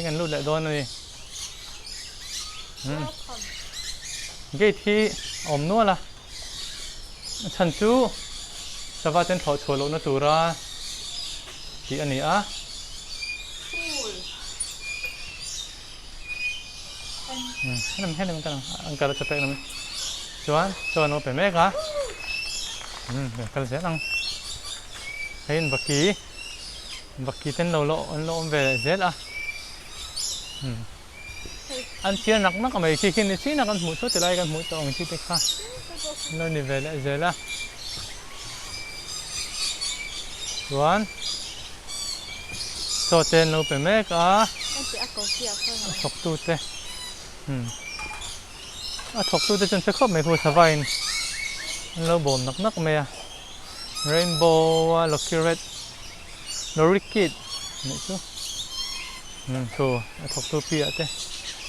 Hei kan lut leh dawn a ni. Hmm. Gate hi a awm nual a. A chhan chu sava ten thlawh chhuah lohna tura tih a ni a. Hmm, helam kan an kal a chapek lam chuan chaw an lo pe mek a. Hmm, kan kal zel ang. Hei in vaki vaki ten lo lo an lo awm ve leh zel a. Hmm. An chhiar nak nak mai khi khi ni chin a kan hmuh chu tilai kan hmuh tawh ang chi te kha an lo ni ve leh zel a. Chuan chaw te an lo pe mek a. A thawk tu te hmm a thawk tu te chuan hre khawp mai khu sava in an lo bawm nak nak mai a. Rainbow a Lokiret Lorikit nih chu umm chu a thawktu pi ah te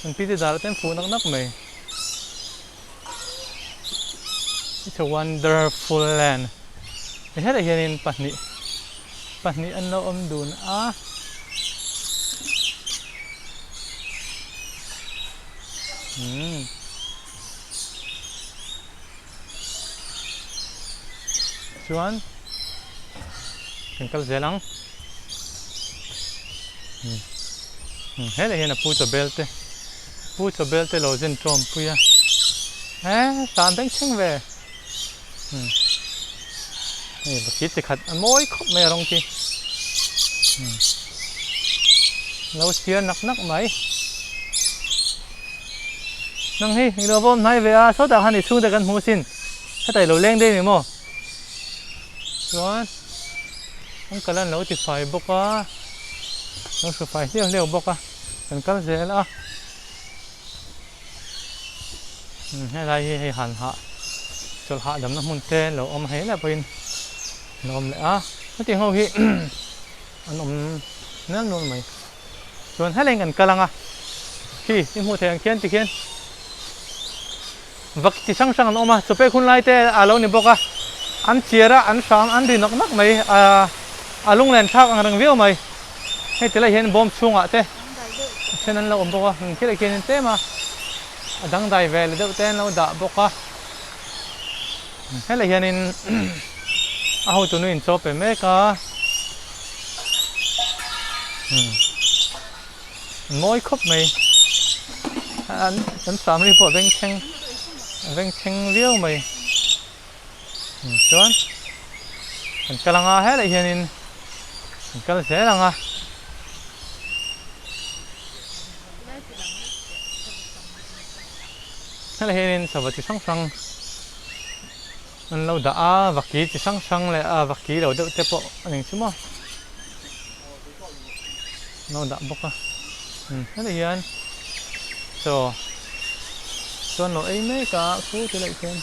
an pi te dar ah te an fuh nak nak mai it's a wonderful land ti hetah hianin pahnih pahnih an lo awm dun a umm. Chuan kan kal zel ang. Helai hian a pu chaw bel te pu chaw bel te lo zin tawm pui a he tan beng thleng ve hei baki chi khat a mawi khawp mai a rawng khi lo chhiar nak nak mai. Nang hi ilo va awm hnai ve a, sawtah khan i chhungte kan hmu asin, hetah ilo leng daih ni maw? Chuan an kal an lo ti fai bawk a, lo hru fai hliau hliau bawk a, kan kal zel a. Umm helai hi hei han hah chawlh hahdamna hmun te lo awm hei leh pawhin an awm leh a, hetiang ho hi an awm nual nual mai. Chuan helaiin kan kal ang a, khi i hmuh theih ang khian tikhian vak chi hrang hrang an awm a, chawpek hun lai te a lo ni bawk a, an chiar a, an hram an ri nawk nawk mai, a lunglen thlak ang reng viau mai. Hei ti lai hian bawm chhungah te then an lo awm bawk a, heng thil ah khian tlem a a dangdai ve leh deuh te an lo dah bawk a, helai hianin a hotu nu in chaw pe mek a. Mawi khawp mai an an samri pawh a veng thleng a veng thleng viau mai chuan kan kal anga helai hianin kan kal zel ang a. Helai hianin sava chi hrang hrang an lo dah a vaki chi hrang hrang leh a vaki lo deuh te pawh a ning chu maw. An lo dah bawk a hetah hian chaw chuan lo ei mek a khu ti leh khian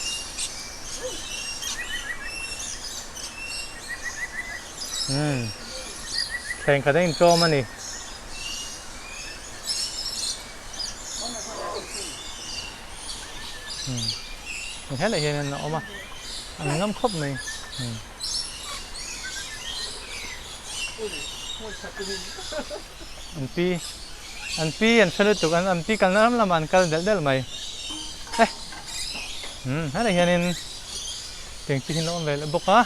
umm thleng khat a inṭawm a ni. Helai hian an awm a an ngam khawp mai. An pi an pi an hre lutuk an an pi kalna lam lamah an kal delh delh mai e umm helai hianin tiang chi hi an lo awm ve leh bawk a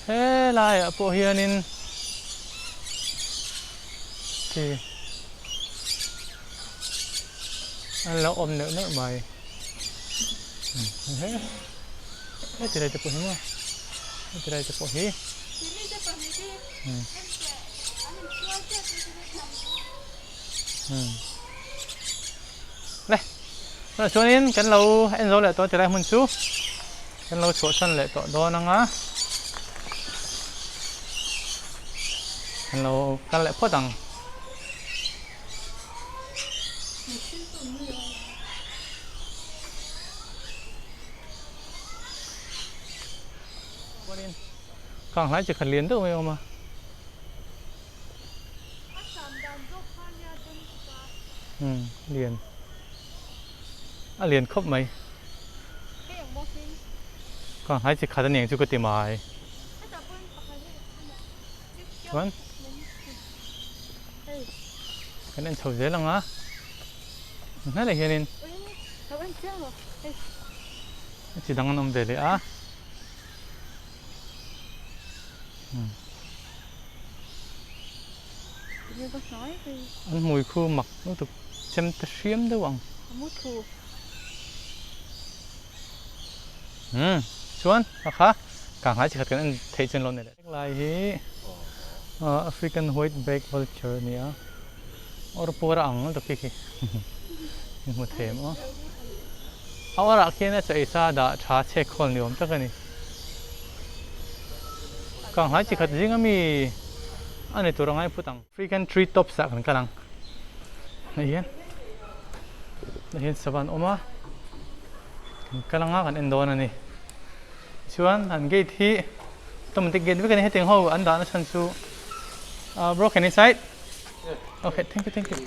helaiah pawh hianin khi an lo awm neuh neuh mai. Heti lai te pawh hi maw heti lai te pawh hi le tunah chuanin kan lo en zo leh tawh ti lai hmun chu kan lo chhuahsan leh tawh dawn ang a kan lo kal leh phawt ang. Kang hlai chi khat lian deuh mai a awm a. Umm lian a lian khawp mai. Kang hlai chi khat a ni ang chu ka ti mai. Chuan kan en chho zel ang a, hnaiah hianin chi dang an awm ve leh a. An hmui khu mak lutuk chem ta hriam deuh ang. Umm chuan a kha ka ngai chi khat kan en theih chuan lo nei leh. Lai hi African white back vulture a ni a, awr puar a ang lutuk khi khi in hmu thei em aw. A awrah khian a chaw ei sa dah tha chhek khawl ni awm tak a ni. Ka ngai chi khat zing ami a ni tur a ngai phut ang. African tree tops ah kan kal ang. Hei hian hei hian sava an awm a kan kal anga kan en dawn a ni. Chuan an gate hi automatic gate vek a ni hetiang ho an dahna chhan chu ah bro can inside? Okay thank you thank you.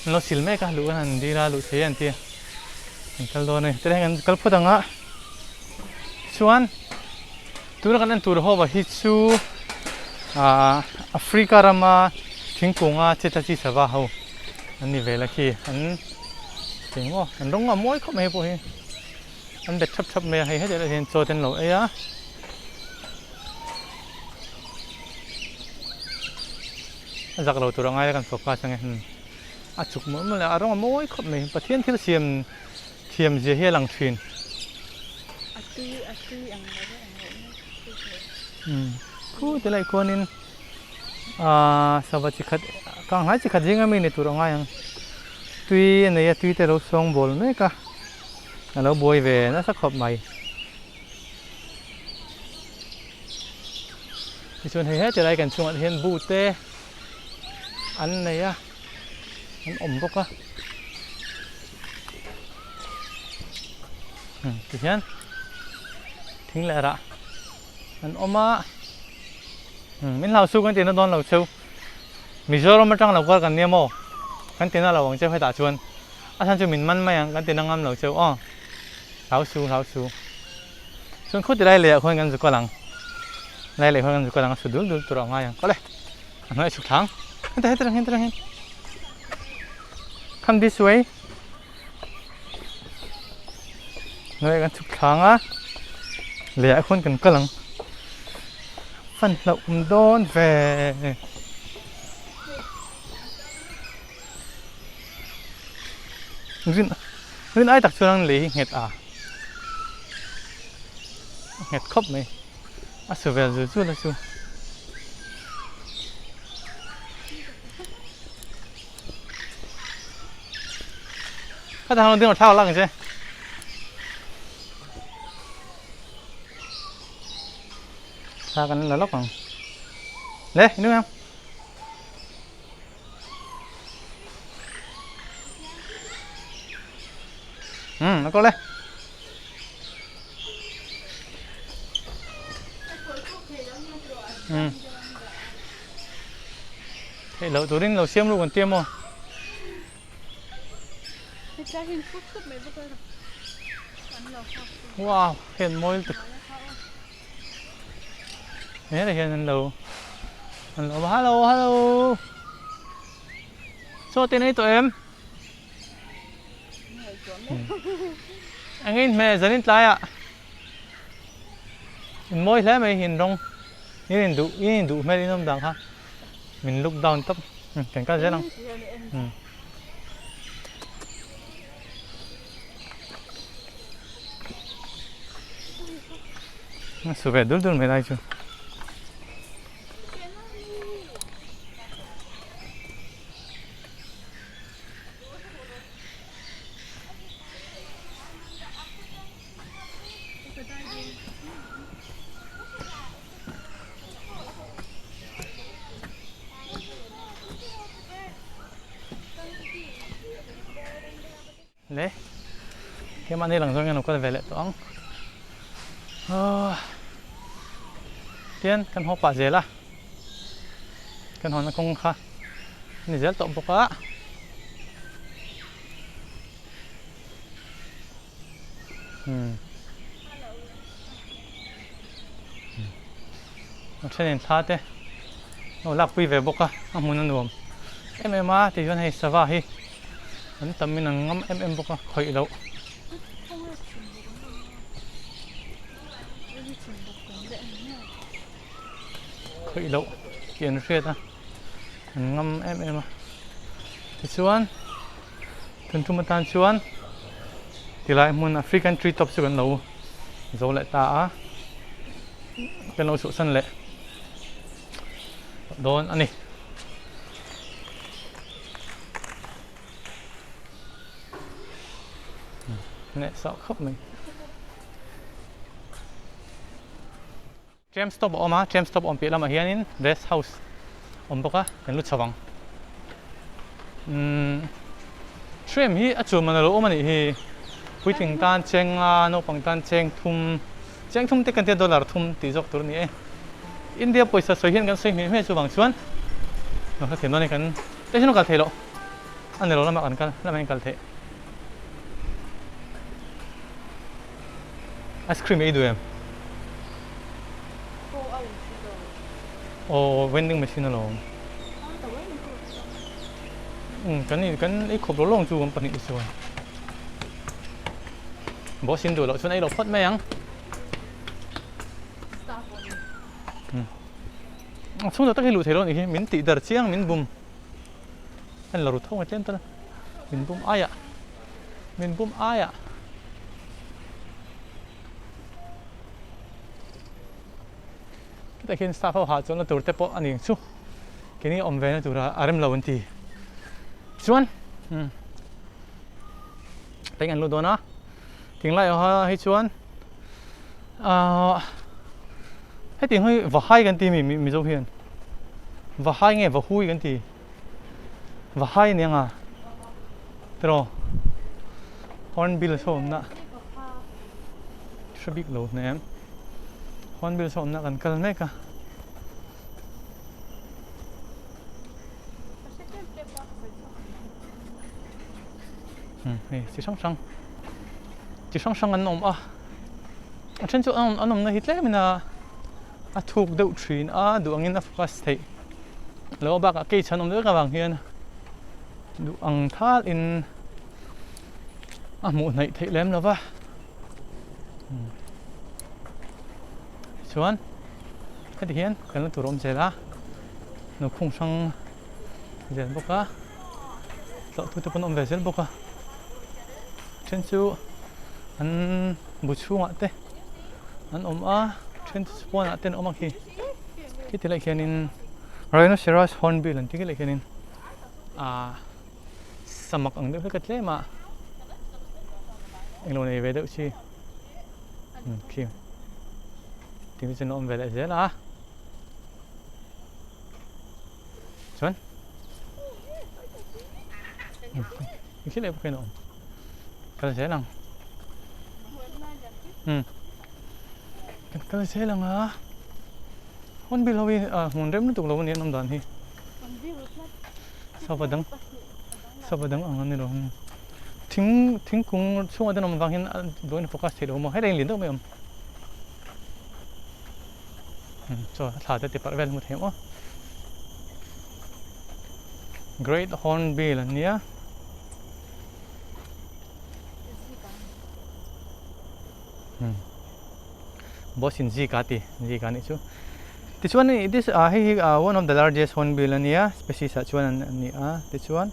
An lo sil mek a luh kan han dil a luh thei an tia kan kal dawn a ni. Tilai hian kan kal phawt ang a chuan. Tuna kan en tur ho hi chu ahh Africa rama thingkunga cheta chi sava ho an ni vel a khi an eng maw an rawng a mawi khawp mai pawh hi an bet thap thap mai a hei hetiang ah hian chaw te an lo ei a. A zak lo tur a ngai a kan focus ang e a chuk mawlh mawlh a a rawng a mawi khawp mai Pathian thil siam Thiam zia hi a lang thin. A tui a tui ang lo deuh ang loh mek tui hle. Umm khu ti lai khuanin aaa sava chi khat kanghlai chi khat zinga mi ni tur a ngai ang. Tui a nei a tui te lo sawng bawl mek a a lo buai ve nasa khawp mai. Tichuan hei heti lai kan chungah te hian bu te an nei a an awm bawk a. Tihian thing leh rah an awm a min hlau suk an tihna dawn lo cheu Mizoram atang lo kual kan nia maw kan tina lo ang cheu hetah chuan a chhan chu min man mai ang kan tina ngam lo cheu aw hlau su hlau su chuan khaw ti lai leh ah khuan kan zu kal ang lai leh khuan kan zu kal ang a su dul dul tur a ngai ang kawle a hnuai a chhuk thlang heta heta reng heta reng come this way. Hnuaiah kan chhuk thlang a lehah khuan kan kal ang fan hlauh awm dawn ve rin rin ai tak chuan an lei hi nghet a a nghet khawp mai a su vel zul zul a chu. Kha thang lo ding thlau lang che. Thla kan la lawk ang. Le, inu em. Ừ, nó có le. Ừ. Hei loh turin lo siam luh kan tia maw? Wow, hei an mawi lutuk. Hetah hian an lo an lo awm a hello hello chaw te an ei tawh em? Eng in hmeh zanin tlaiah in mawi hle mai hi in rawng in induh in induh hmel in awm dan kha min look down tawp kan kal zel ang a su ve dul dul mai lai chu. Le keimahni lang zawng hian lo kal ve leh tawh ang tian kan haw pah zel a kan hawnna kawng kha a ni zel tawh bawk a. A thenin thla te lo lakpui ve bawk a, a hmun a nuam em em a tichuan hei sava hi an tam in an ngam em em bawk a khawih loh. Khawih loh tih an hriat a, an ngam em em a tichuan tun tum atan chuan tilai hmun African tree top chu kan lo zo leh ta a kan lo chhuahsan leh dawn a ni. Neh sah khawp mai. Tram stop a awm a, tram stop awm piah lamah hianin rest house a awm bawk a, kan lu chho ang. Umm tram hi a chuan man a lo awm a nih hi, puitling tan cheng a, naupang tan cheng thum, cheng thum te kan tia dollar thum tih zawk tur a ni e. India pawisa sawi hian kan sawi hmeh hmeh chuvang chuan lo hla thiam dawn e kan station a kal theih loh a ni lo lamah kan kal lamah hian kal theih. Ice cream ei duh em? Aw vending machine alawm. Umm kan in kan ei khawp lo lawng chu kan pahnih te chuan. Boss in duh loh chuan ei loh phawt mai ang. A chhung tak tak hi luh theih loh a nih hi min tih dar chiang min bum. En la ru tho mai tlem tal a min bum aiah min bum aiah Khitah khian staff ho hahchawlhna tur te pawh a ni ang chu keini awm ve na tura a rem lo an ti chuan umm teng an lut dawn a tinglai ah hi chuan ahh hetiang hi vahai kan ti mi mizo hian vahai nge vahui kan ti. Va hai aniang a tiraw hornbill saw awmna hre bik lo hnem hornbill saw awmna kan kal mek a. Hei chi hrang hrang chi hrang hrang an awm a a then chu an awmna hi tlem in a a thuk deuh thin a duh angin a focus theih lo a bakah cage an awm vek avang hian duh ang thal in a hmuh hnaih theih lem lo va chuan heti hian kan la tur a awm zel a lukhum hrang zel bawk a tlawh tu te pawn awm ve zel bawk a then chu an bu chhungah te an awm a then chu pawnah te an awm a khi khi ti lai khianin rhinoceros hornbill an tih khi lai khianin ahh samak ang deuh hlek a tlem a englo nei ve deuh chi khi tih te chuan a awm ve leh zel a. Chuan khi leh bawk in a awm kal zel ang umm kan kal zel ang a hornbill ho hi ah hmun rem lutuk lo a ni an awm dan hi sava dang sava dang ang an ni lo thing thingkung chhungah te an awm avang hian a duain a focus theih lo maw helai in lian deuh mai a awm. Chaw a thla te ti parh vel hmu thei ang aw. Great Hornbill an nia. Boss in zika ti zika nih chu. Tichuan this ah hei hi one of the largest hornbill a nia species ah chuan an ni a tichuan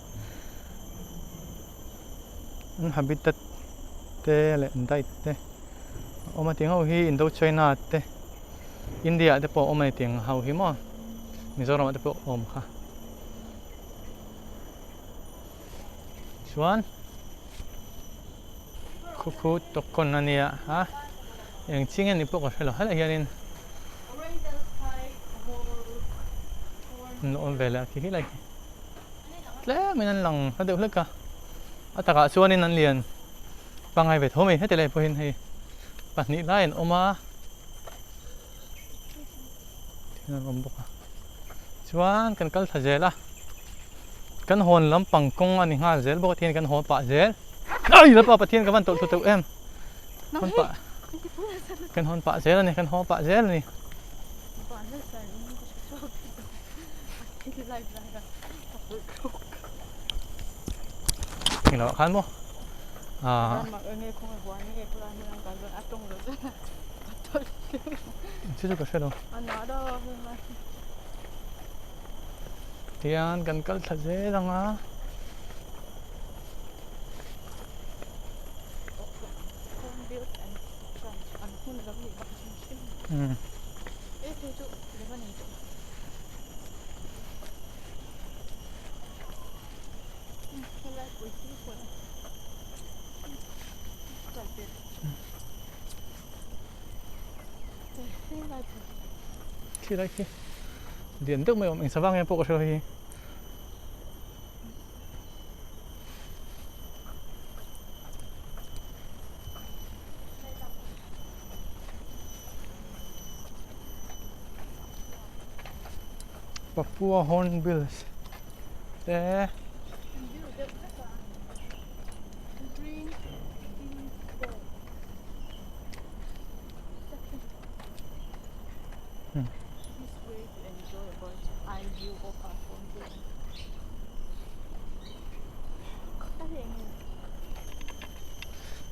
an habitat te leh an diet te. Awm a tiang ho hi Indo China te India ah te pawh a awm a ni tiang ho hi maw Mizoram ah te pawh a awm kha chuan khu khu tawkkawn a nia a eng chi nge ni pawh ka hre lo helai hianin an awm ve leh a khi khi lai khi tlem in an lang hla deuh hlek a a takah chuanin an lian. Pangngai ve tho mai heti lai pawhin hei pahnih lai an awm a thil an awm bawk a chuan kan kal thla zel a kan hawn lampang kawng a ni nghal zel bawk a tihian kan haw pah zel ai lalpa Pathian ka van tawlh thlu teuh em hawn pah kan hawn pah zel a ni kan haw pah zel a ni. Englo ah khan maw ah chu chu ka hre lo tihian kan kal thla zel ang a. Khi lai khi lian deuh mai a awm eng sava nge pawh ka hre lo hei hi. Papua hornbills te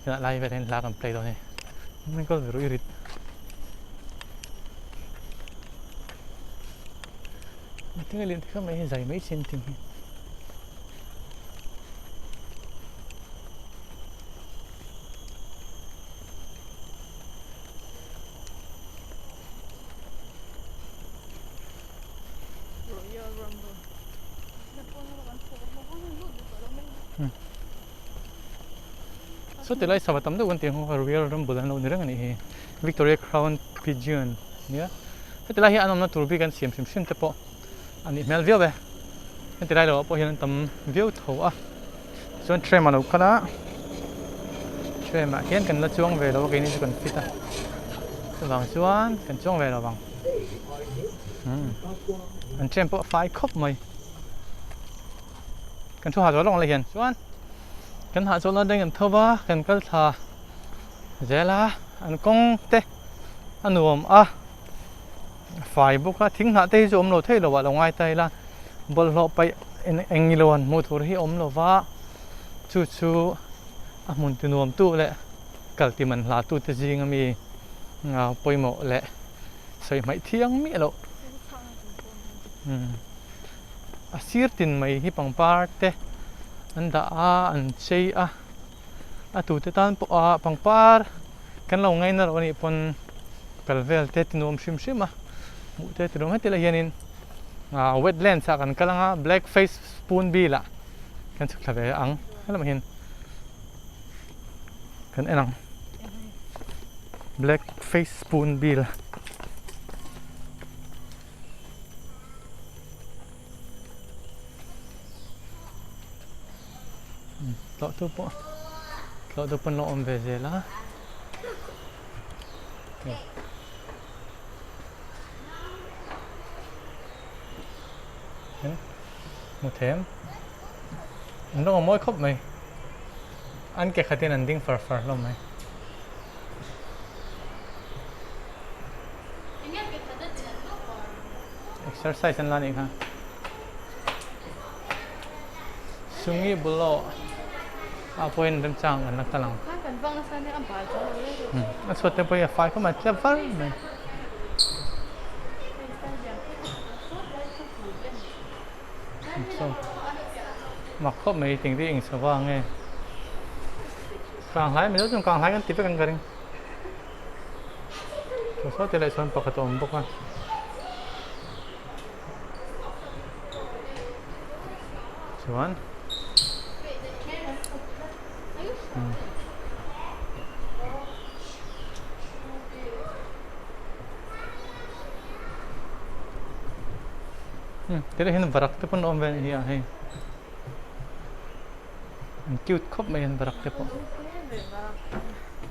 Tunah lai velah hian hla kan play dawn a ni. Min kawl ve ru i rit. Tinge lian thei mai hi zai mai chin ting hi. Saw tilai sava tam deuh kan tih ang kha Royal Rumble an lo ni reng a nih hi Victoria Crown Pigeon nia heti lai hi an awmna tur bik an siam hrim hrim te pawh a nih hmel viau e heti lai lo ah pawh hian an tam viau tho a chuan tram a lo kal a tram ah hian kan la chuang ve lo a keini chu kan fit a chuvang chuan kan chuang ve lo vang umm an tram pawh a fai khawp mai kan thu hah zawh lawng lai hian chuan kan hah zawh lawng kan tho va kan kal thla zel a an kawng te a nuam a fai bawk a thing hnah te hi chu awm lo thei lo ah lo ngai ta ila bawlhhlawh paih eng nilo han hmuh tur hi awm lo va chu chu a hmun ti nuam tu leh kal ti man hla tu te zing ami pawimawh leh sawi hmaih thiang miah loh umm. A sir tin mai hi pangpar te an dah a an chei a a tute tan pawha pangpar kan lo ngaina lo anih pawn kal vel te ti nuam hrim hrim a hmuh te ti nuam heti lai hianin ah wetlands ah kan kal anga black face spoon bill ah kan chhuk thla ve ang helamah hian kan en ang black face spoon bill. Tlawh tu pawh tlawh tu pawn lo awm ve zel a hmu them an rawng a mawi khawp mai an ke khatin an ding far far hlawm mai. Exercise an la nih kha. Sungi bulo a pawhin remchang an la kal ang. A chhuat te pawh hi a fai khawp mai tlep var mai. Mak khawp mai ting te eng sava nge. Kang hlai mai chuan kang hlai kan ti vek ang ka ring. Saw saw te leh chuan pakhat a awm bawk a. Chuan umm tilai hian varak te pawn a awm ve a nih hi a hei. An cute khawp mai an varak te pawh.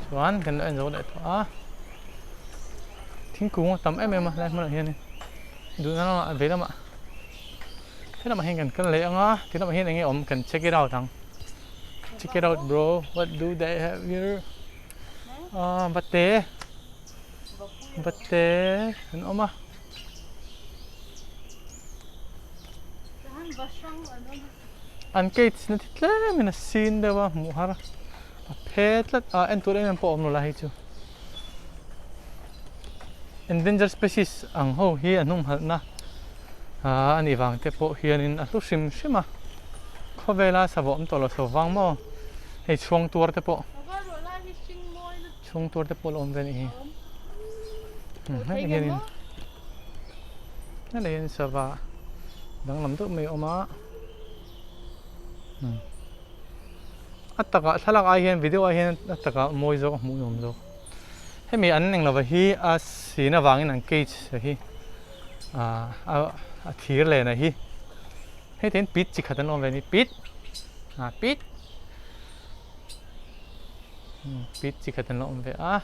Chuan kan lo en zo leh tawh a. Thingkung a tam em em a helai hmunah hianin duhna lamah vei lamah helamah hian kan kal leh ang a ti lamah hian eng nge awm kan check it out ang check it out bro what do they have here ah vate vate an awm a. An cage na thi tlem in a sin deuh a hmuh har a a phe tlat a en tur em em pawh a awm lo lai hi chu endangered species ang ho hi a hnung halh na ah a nih vang te pawh hian in a hlu hrim hrim a khawvela sava awm tawh lo chho vang maw hei chhuang tuar te pawh chhuang tuar te pawh a la awm ve a nih hi hei hian in. Helai hian sava danglam deuh mai a awm a a takah thlalak ai hian video ai hian a takah mawi zawk a hmuh nuam zawk hemi an eng lova hi a sin avangin an cage a hi ah a thir len a hi hei te hian pit chi khat an awm ve a ni pit ah pit pit chi khat an la awm ve a.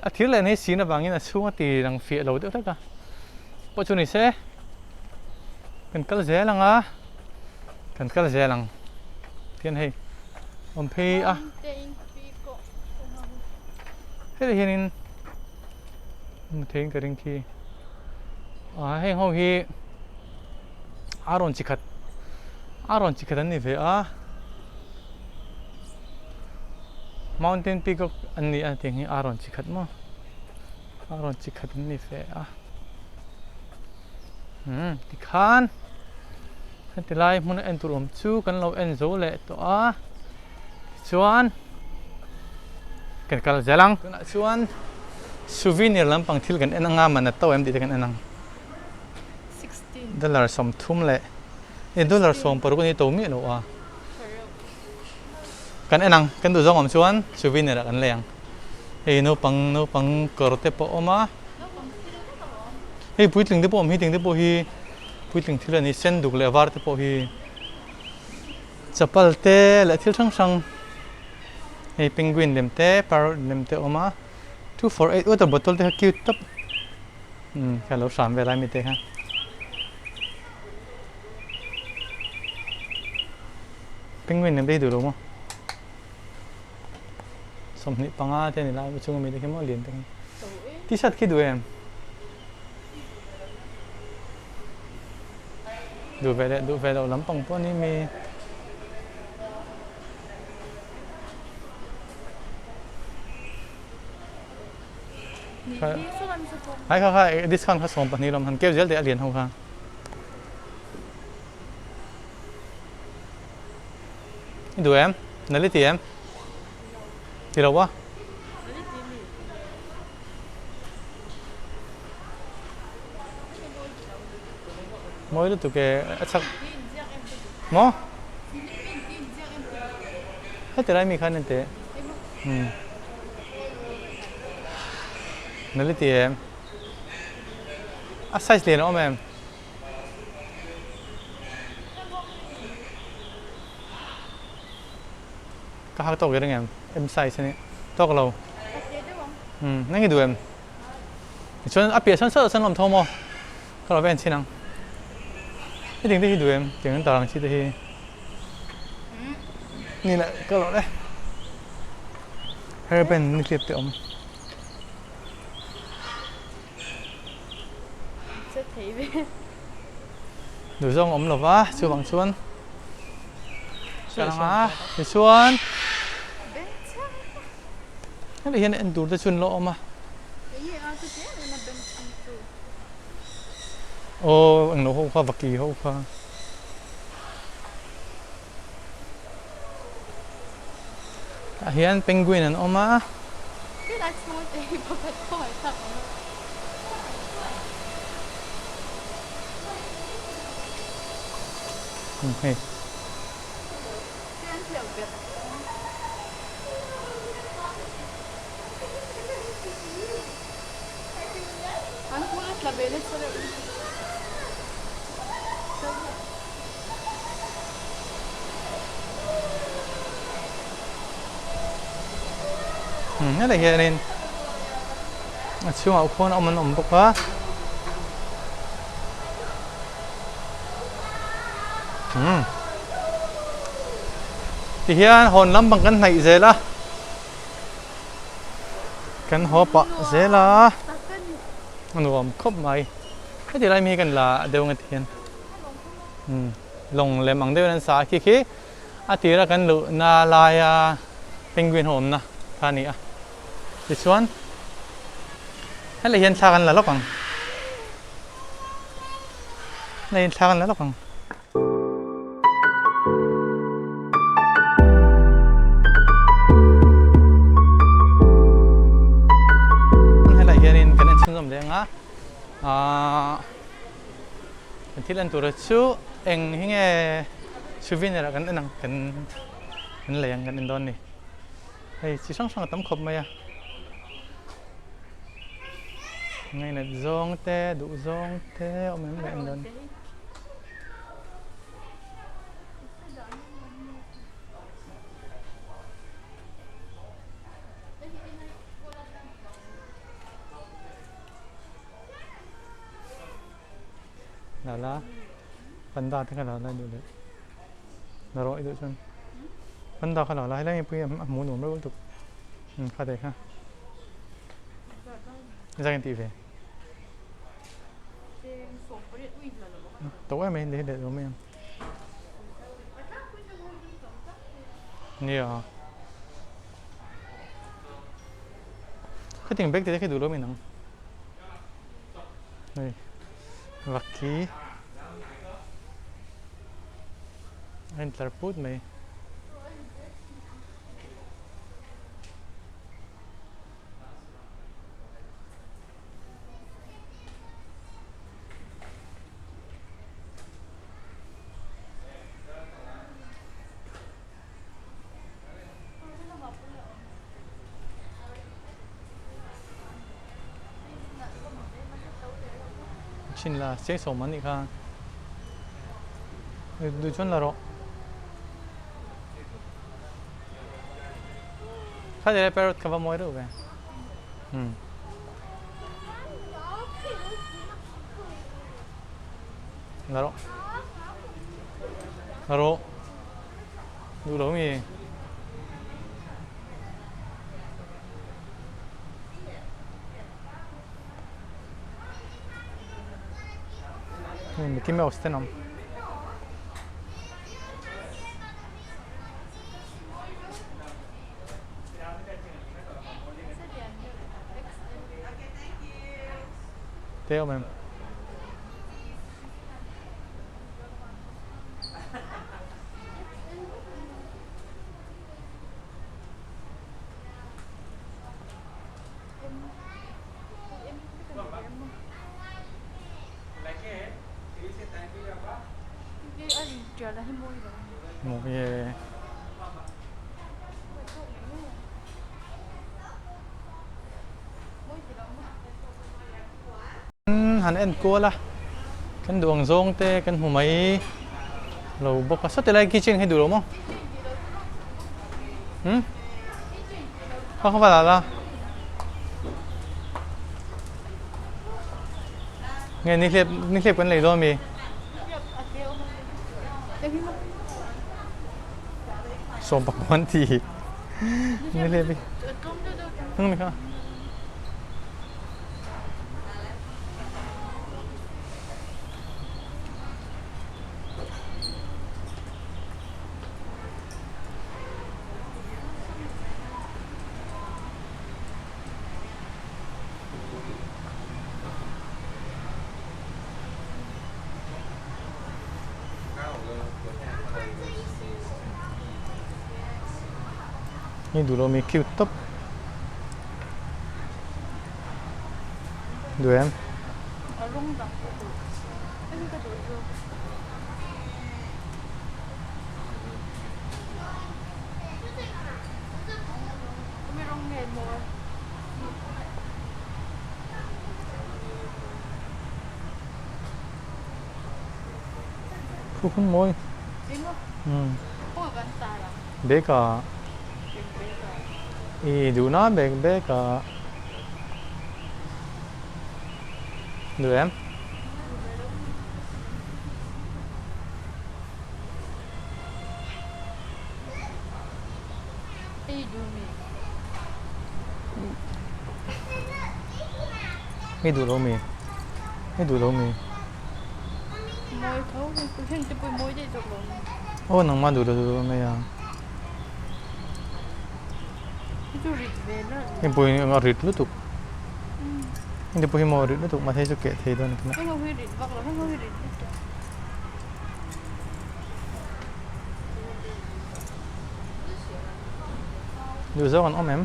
A thir leh nei sin avangin a chhung a ti lang fiah lo deuh hlek a, pawh chu ni se kan kal zel ang a, kan kal zel ang tihian hei awm phei a, heti hianin hmu theiin ka ring khi ah heng ho hi a rawn chi khat a rawn chi khat an ni ve a. Mountain peacock an ni a tiang hi a rawn chi khat maw a rawn chi khat an ni fe a umm tikhan heti lai hmun a en tur awm chu kan lo en zo leh tawh a tichuan kan kal zel ang tunah chuan souvenir lampang thil kan en anga man a to em tih te kan en ang dollar 30 leh dollar 60 a ni to miah lo a. Kan en ang, kan duh zawng awm chuan souvenir ah kan lei ang. Hei naupang naupang kawr te pawh a awm a. Hei puitling te pawh awm hi ting te pawh hi puitling thil a ni sen duk leh var te pawh hi chapal te leh thil hrang hrang hei penguin lem te parrot lem te a awm a 248 water bottle te kha cute tawp umm kha lo hram vel a mi te kha. Penguin an bei duh lo maw? 25 te a ni lai a chunga mi te khi maw lian te khi. T-shirt khi duh em? Duh ve leh duh ve loh lampang pawh a ni mi. Hai kha kha discount kha 12 lawm han keu zel teh a lian ho kha. I duh em? Nal i ti em? Ti lo a? Mawi lutuk e a chak maw? Heti lai mi khan en teh. Nal i ti em? A size lian a awm em? Ka hak tawk i ring em? M size a ni. Tawk lo. Umm nang i duh em? Tichuan a piah sawn sawt sawn a awm tho maw? Ka lo va en chhin ang. Hetiang te hi duh em? Tiang an tar ang chi te hi. Ni leh ka lo le. Hairband ni hliap te awm. Duh zawng awm lova chuvang chuan a tichuan heti hian en tur te chu an la awm a aw englo ho kha vaki ho kha. Tah hian penguin an awm a. Hei. Hetah hianin a chhungah khuan awm an awm bawk a umm tihian hawn lampang kan hnaih zel a kan haw pah zel a a nuam khawp mai heti lai mi hi kan la deuh ang ati hian. Lawng lem ang deuhin an sa a, khi khi a tira kan luhna laia penguin ho awmna kha a ni a. Tichuan helai hian thla kan la lawk ang. Helai hian thla kan la lawk ang. Helai hianin kan en chhunzawm leh ang a, aaa. Kan thil en tura chu eng hi nge souvenir ah kan en ang kan kan lei ang kan en dawn a ni. Hei chi hrang hrang a tam khawp mai a. Ngainat zawng te duh zawng te awm em kan en dawn. La la panda te kha la la duh leh la rawh i duh chuan panda kha la la helai pui a hmuh nuam reuh lutuk kha te kha zak in tih ve to em mai leh leh lo mai ang nia khatiang bag te te khi duh lo mai nang. Hei vaki a intlar put mai. Chin la chiang sawm an nih kha duh chuan la rawh kha leh parrot kha va mawi reuh ve umm la rawh la rawh. Duh lo mi? Hei Mickey Mouse te an awm. Te awm em? Mawi e. Han en kual a, kan duh ang zawng te kan hmu mai lo bawk a, sawti lai keychain hi duh lo maw? Hmm? Kha kha va la la. Nge ni hlep ni hlep kan lei dawn mi? Sawm pakua an ti. Ni hlep hi. Nang mi kha. Ni duh lo mi cute tawp. Duh em? A rawng dang ka duh. Hei hi ka duh zawk. Mi rawng nge mawi? Khu hun mawi. Eng a? Khawngaih kan tar ang. Bag ah. Eng bag ah? I duhna bag bag ah. Duh em? Ei duh mi. Ei duh lo mi. Ei duh lo mi. Mawi tho heng te pawh mawi daih zawk lo ni. Aw nangmah duh lo duh mai a. Hei chu rit ve la. Heng pawh hi a rit lutuk. Heng te pawh hi maw rit lutuk mahse hei chu keh thei dawn a Heng ho hi rit vak lo heng ho hi rit lutuk. Duh zawk an awm em?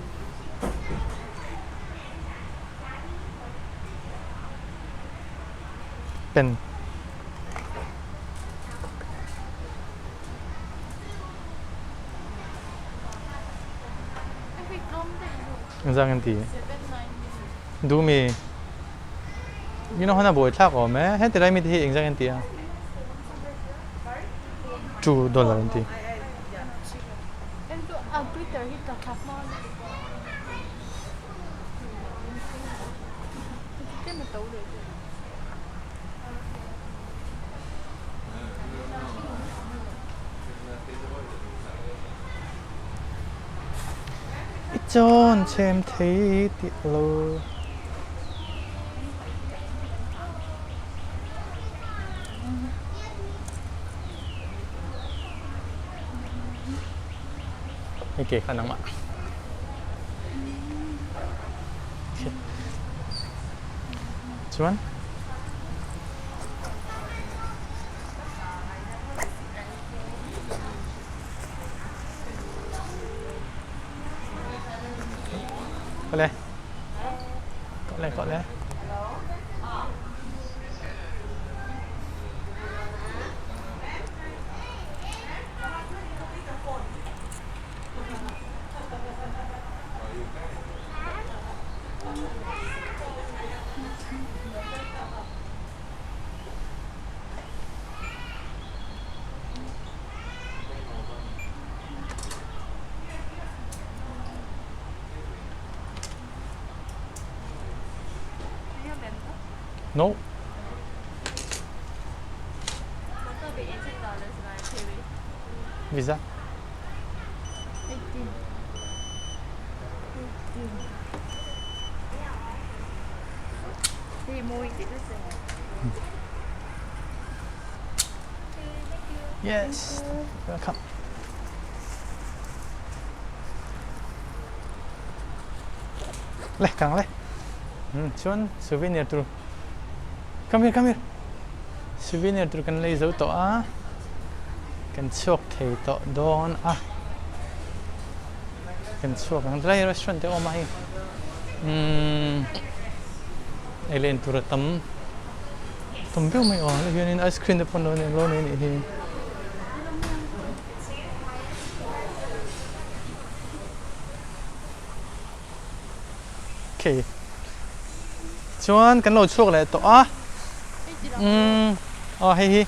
Pen. Engzah nge an ti? Duh mi? You know hana buai thlak awm e. Heti lai mite hi engzah nge an ti a? $2 an ti. I chawn chhem thei tih lo. Hei ke kha nangmah. Chuan Có lẽ Có lẽ có lẽ No. Visa. Yes. Welcome. Le kang le. Chuan souvenir tur. Come here, come here. Souvenir tur kan lei zo tawh a. Kan chhuak thei tawh dawn a. Kan chhuak ang tlai restaurant te awm a hei. Umm ei len tur a tam tam viau mai aw hei hianin ice cream te pawh an lo nei lo nei anih hi. Okay. Chuan kan lo chhuak leh tawh a. Umm aw hei hi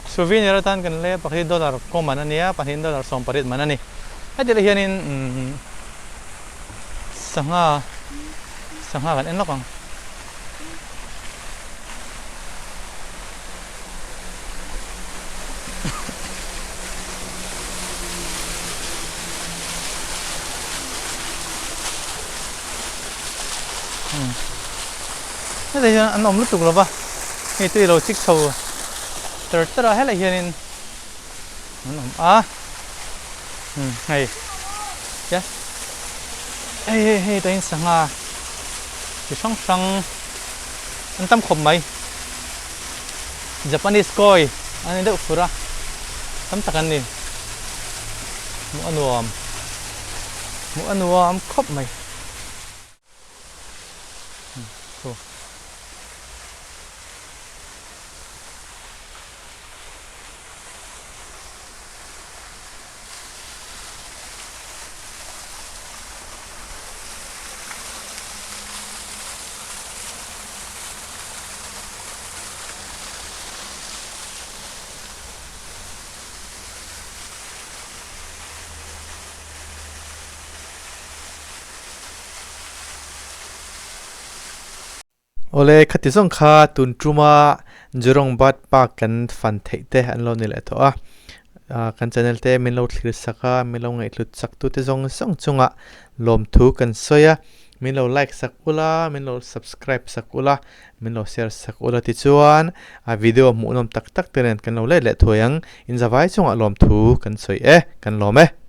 souvenir atan kan lei a pakhat hi dollar kaw man a nia pahnih dollar 18 man a ni. Heti lai hianin umm sangha sangha kan en lawk ang. Hetah hian an awm lutuk lo va, hei tui lo chik chho ter ter a helai hianin an awm a hei yes hei hei hei tain sangha chi hrang hrang an tam khawp mai Japanese koi an ni deuh fur a tam tak an ni hmuh a nuam hmuh a nuam khawp mai. Awle, khati zawng kha tun tuma Jurong Bird Park kan fan theih te an lo ni leh tawh a. Kan channel te min lo thlir sak a, min lo ngaihhlut sak tu te zawng zawng chungah lawmthu kan sawi a. Min lo like sak ula, min lo subscribe sak ula, min lo share sak ula tichuan a video hmuhnawm tak tak te nen kan lo let leh thuai ang. In zavai chungah lawmthu kan sawi e, kan lawm e.